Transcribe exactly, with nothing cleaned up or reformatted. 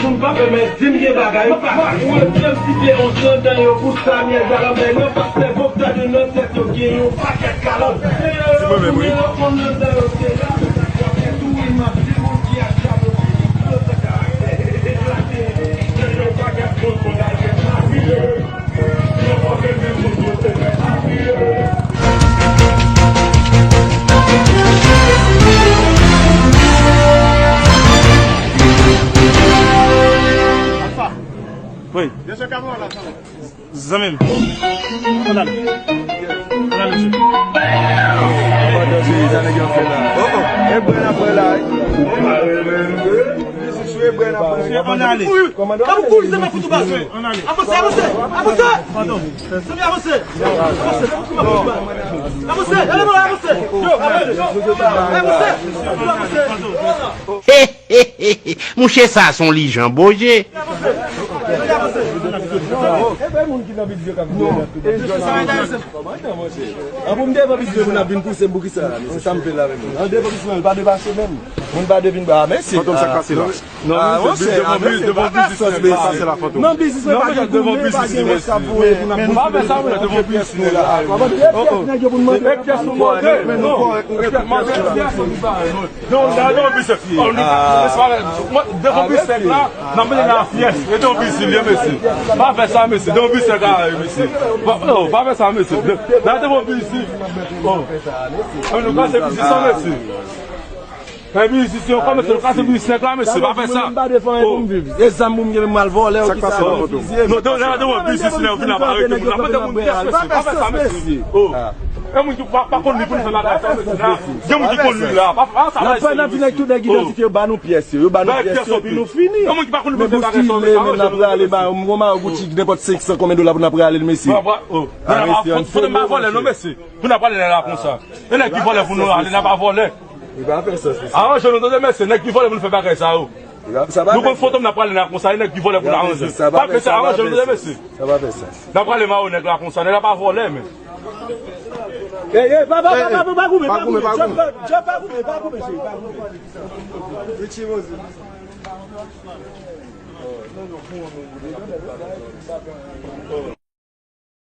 M pa pè, men si m gen bagay, m pa ka. Ou yo te m site on sandan yo pou Samuel Dalambert nan pastè Bogdan nan tèt yo gen yon pakèt kalòt. Se mwen menm, wi. Yo konn nan dan yo te la, se sa k fè tou wi, m ap di moun ki ap chapo ki di klot nan karaktè. Eklate, gen yon pakèt moun konn al fè sa wi. Wi. Zanmi m. Ann ale. Ann ale, mesye. Pandan se sa nèg yo fè la. Oh, oh. E bwè n ap bwè la, wi. Sou e bwè n ap bwè. Ann ale. Kòmandan. Kòmandan. Ann ale. Avanse, avanse, avanse. Padon. Zanmi, avanse. Avanse, avanse, avanse. Avanse, avanse. Avanse. Mouche sa se on lijan boje. An pou m devan bidye pou n ap vin pouse m pou kisa? Se sa m fè la menm. An devan bidye, pa depase menm. Moun pa devin ba, mèsi. Fantom sa k pase la. Non, ah, monchè, devan biznis, devan biznis, pa pase la, Fantom. Non, biznis, pa gen devan biznis, pa gen wòch k ap voye pou n ap. Men pa fè sa, devan biznis la. Oh, oh. E pyès nou mande, men non. Non, devan biznis la. Devan biznis la, nan mele la pyès. E devan biznis li, mesye. Pa fè sa, mesye. Devan biznis la, mesye. Pa, oh, pa fè sa, mesye. Nan devan biznis. Oh. Nou kase biznis la, mesye. Fè biznis yo kòmanse, nou kase biznis nèg la, mesye, pa fè sa. Mwen menm pa defan pou m viv. E zam pou m gen, men m al vòlè, ou ki sa, ou fizye m. Non, non, non, non, biznis nèg yo vin ap arete moun la. Mwen te moun pyès, mesye, pa fè sa, mesye. Oh. E moun ki pa, pa konn li pou l fè bagay sa, mesye. Gen moun ki konn li la, pa, pa sa, mesye. N ap vin ak tout nèg idantifye yo, ba nou pyès yo, yo ba nou pyès yo, epi nou fini. E moun ki pa konn li pou l fè bagay sa, mesye, pa konn li pou l fè. Mwen pou style, men n ap rale, ba, m gon mayo Gucci ki nenpòt senk san konbyen dola pou n ap rale l, mesye. Foto m pa vòlè, non, mesye. Pou n ap rale nan la konsa. E nèg ki vòlè pou nou ale, n ap vòlè. Li pa fè sans, mesye. Aranje nou, tande, mesye, nèg ki vòlè pou nou fè bagay sa yo. Nou konn foto m, n ap prale nan konsa, e nèg ki vòlè pou nou aranje. Pa fè sa, aranje nou, tande, mesye. Sa pa fè sans. N ap prale mayo nèg la konsa, nèg la pa vòlè, men. Ey, ey, pa, pa, pa, pa, pa goumen, pa goumen, pa goumen, pa goumen, cheri, pa goumen. Richie Moses.